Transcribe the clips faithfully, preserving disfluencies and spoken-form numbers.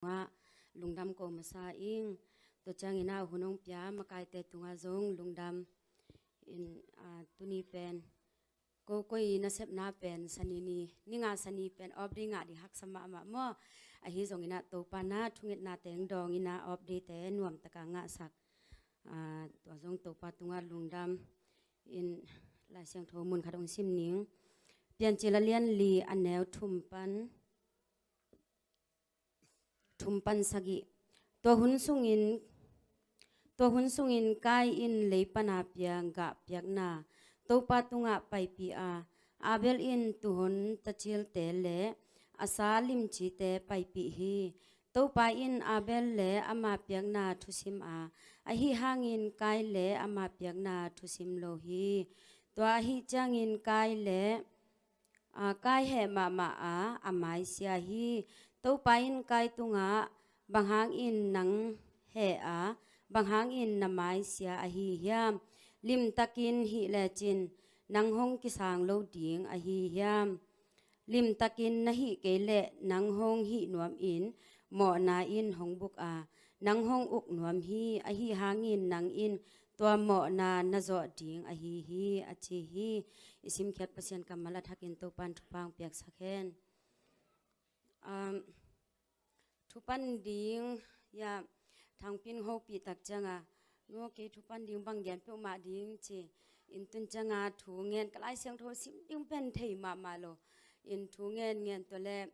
tungah lungdam ko masa ing. Tua ciangin ah hun hong pia makaite tungah zong lungdam. In, ah, tuni pen ko koi nasepna pen Sani ni, ni nga Sani pen off day ngah ding haksa mahmah maw. Ahi zongin ah Topa na thungetna teng dawngin ah off day te nuamtaka ngahsak. Ah, tua zong Topa tungah lungdam. In Lai Siangtho mun khat hong sim ning. Piancil a lian li a neu thum pan thum pan sagih. Tua hun sungin, tua hun sungin Kain in lei pana pia gah piakna Topa tungah paipih a, Abel in tuhon tacilte le a sa limcite paipih hi. Topa in Abel le ama piakna thusim a, ahi hangin Kain le ama piakna thusim lo hi. Tua ahi ciangin Kain le Aa, Kain heh mahmah a, a maisia hi. Topa in Kain tungah, bang hangin nang heh a, bang hangin na maisia ahi hiam? Limtakin hih lecin nang hong kisang lo ding ahi hiam? Limtakin na hih kei leh nang hong hih nuamin mawhna in hong buk a, nang hong uk nuam hi. Ahi hangin nang in tua mawhna na zawh ding ahi hi, a ci hi. I simkhiat Pasian kammal a thakin Topan thupha hong piaksak hen. Um, thupan ding, ya, Thangpin hopih tak cianga, no kei thupan ding bang gen peuhmah ding ci. In tun cianga thu ngen ka Lai Siangtho sim ding pen thei mahmah lo. In thu ngen ngen tua le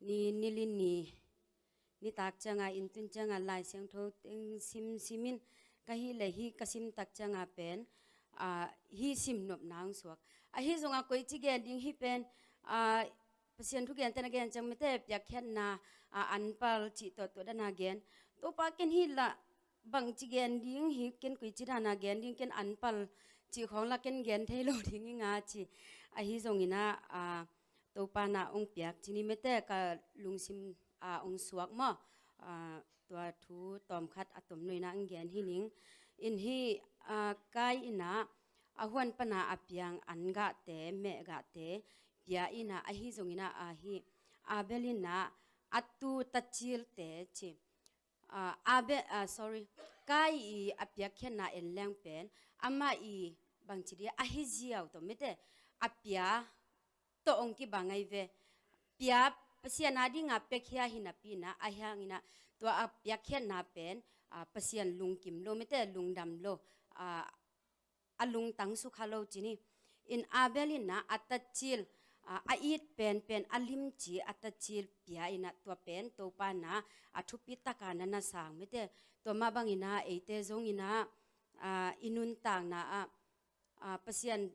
ni, ni li ni nitak cianga, in tun cianga Lai Siangtho teng sim simin ka hih le hih ka sim tak cianga pen, aa, hih sim nopna hong suak. Ahi zonga koici gen ding hih pen, aa, Pasian thugente na gen ciang mite piakkhiatna, aa, anpal cih tuahtuah dana gen. Topa ken hih lah bangci gen ding hi, ken koici dana gen ding, ken anpal cih khawng lah ken gen thei lo ding hi nga ci. Ahi zongina, aa, Topa na hong piak ci ni mite ka lungsim, aa, hong suak maw. Aa, tua thu tawmkhat a tomnuina hong gen hi ning. In hih, aa, Kain ina a huan pana a piang an gahte, meh gahte pia ina, ahi zongina, aa, hih Abel ina a tu tacilte ci. Aa, Abel, aa, sorry, Kain i a piakkhiatna en leng pen amah i bangci dia ahi ziau tawh mite a pia tawh hong kibang ahi ve. Pia Pasian a dinga piakhia hi napi ina, ahi hangina tua a piakkhiatna pen, aa, Pasian lungkim lo mite, lungdam lo, aa, a lungtang sukha lo ci ni. In Abel ina a tacil, aa, a it penpen a limci a tacil pia ina tua pen Topa na a thupi taka na na sang mite. Tua mah bangina eite zongina, aa, i nuntakna ah, aa, Pasian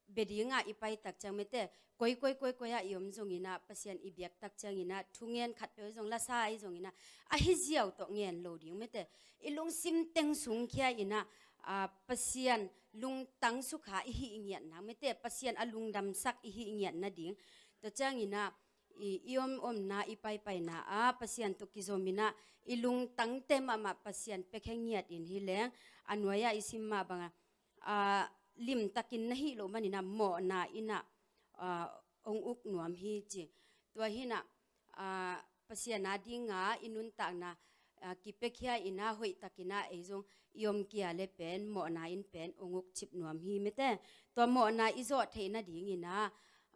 bia dinga i pai tak ciang mite, koi, koi, koi, koi ah i om zongina, Pasian i biak tak ciangina, thungen khat peuh zong lasa ahi zongina, ahi ziau tawh ngen lo ding mite. I lungsim teng sungkhia ina, aa, Pasian lungtang sukha i hih ngiatna mite, Pasian a lungdamsak i hih ngiatna ding. Tua ciangina, i, i om omna, i paipaina ah Pasian tawh kizomina, i lungtangte mahmah Pasian piakhia ngiat in hi leng, a nuai-ah i sim mah banga, aa, limtakin na hih loh manina mawhna ina, aa, hong uk nuam hi ci. Tua hina, aa, Pasian a dinga i nuntakna, aa, kipiakhia ina hoihtakina ei zong i om kia le pen mawhna in pen hong uk cip nuam hi mite. Tua mawhna i zawh theihna dingina,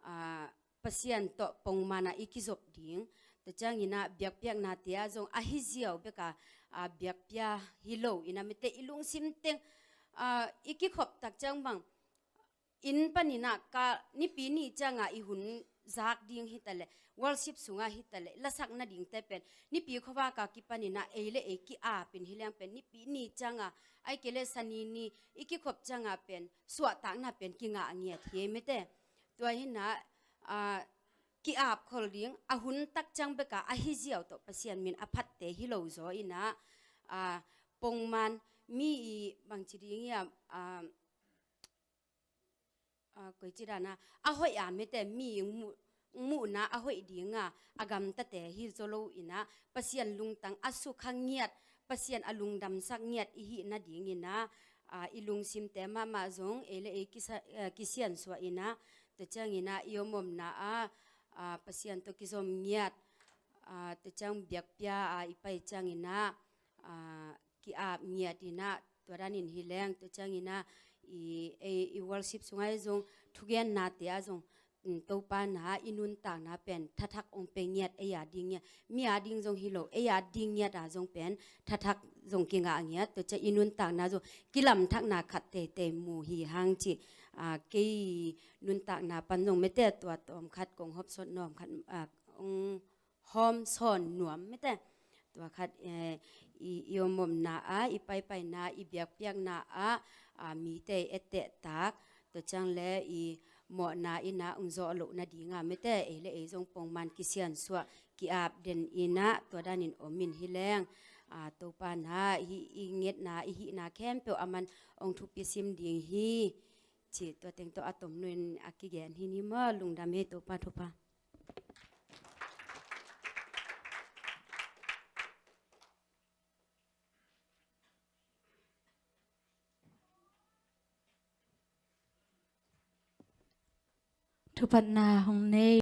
aa, Pasian tawh pongmana i kizop ding. Tua ciangina biakpiaknate ah zong ahi ziau beka, aa, biakpia hi lo ina mite i lungsim teng, aa, i kikhop tak ciang bang inn panina ka nipi ni cianga i hun zak ding hi ta le, worship sunga hi ta le, lasak nadingte pen nipi khuavaka kipanina ei le ei ki-apin hi leng pen nipi ni cianga, ai kei le Sani ni i kikhop cianga pen suahtakna pen kingah ngiat hi mite. Tua hina, aa, ki-ap khol ding, a hun tak ciang beka ahi ziau tawh Pasian min a phatte hi lo zaw ina, aa, pongman mi i bangci ding ia, aa, aa, koici dana, a hoih a mite mi muh, muhna a hoih dinga a gamtate hi zaw lo ina, Pasian lungtang a sukha ngiat, Pasian a lungdamsak ngiat i hih nadingina, aa, i lungsimte mahmah zong ei le ei kisa-, aa, kisiansuah ina, tua ciangina i om omna ah, aa, Pasian tawh kizom ngiat, ah, tua ciang biakpia, ah, i pai ciangin ah, ah, ki-ap ngiat in ah, tua danin hi leng, tua ciangin ah, i, i, i worship sungah zong thugennate ah zong, mm, Topa na i nuntakna pen thathak ong pe ngiat, ei a ding ngiat, mi a ding zong hi lo, ei a ding ngiat a zong pen thathak zong kingah ngiat, tua ciang i nuntakna zong kilamthakna khat teitei mu hi hang ci, ah, kei nuntakna pan zong mete tua tawm khat kong hopsot nuam khat, ah, ong hawm sawn nuam mete. Tua khat, eh, i, i om omna ah, i paipaina, i biakpiakna ah, ah, mite etteh tak, tua ciang le i mawhna in ah ong zawh loh nading ah mete, ei le ei zong pongman kisiansuah, ki-ap den in ah, tua danin om in hi leng, ah, Topa na, i, i ngetna, i hihna khempeuh a man ong thupi sim ding hi, ci tua teng tawh a tomnu in a kigen hi ni maw, lungdam hi Topa thupha. Thuphatna hong nei.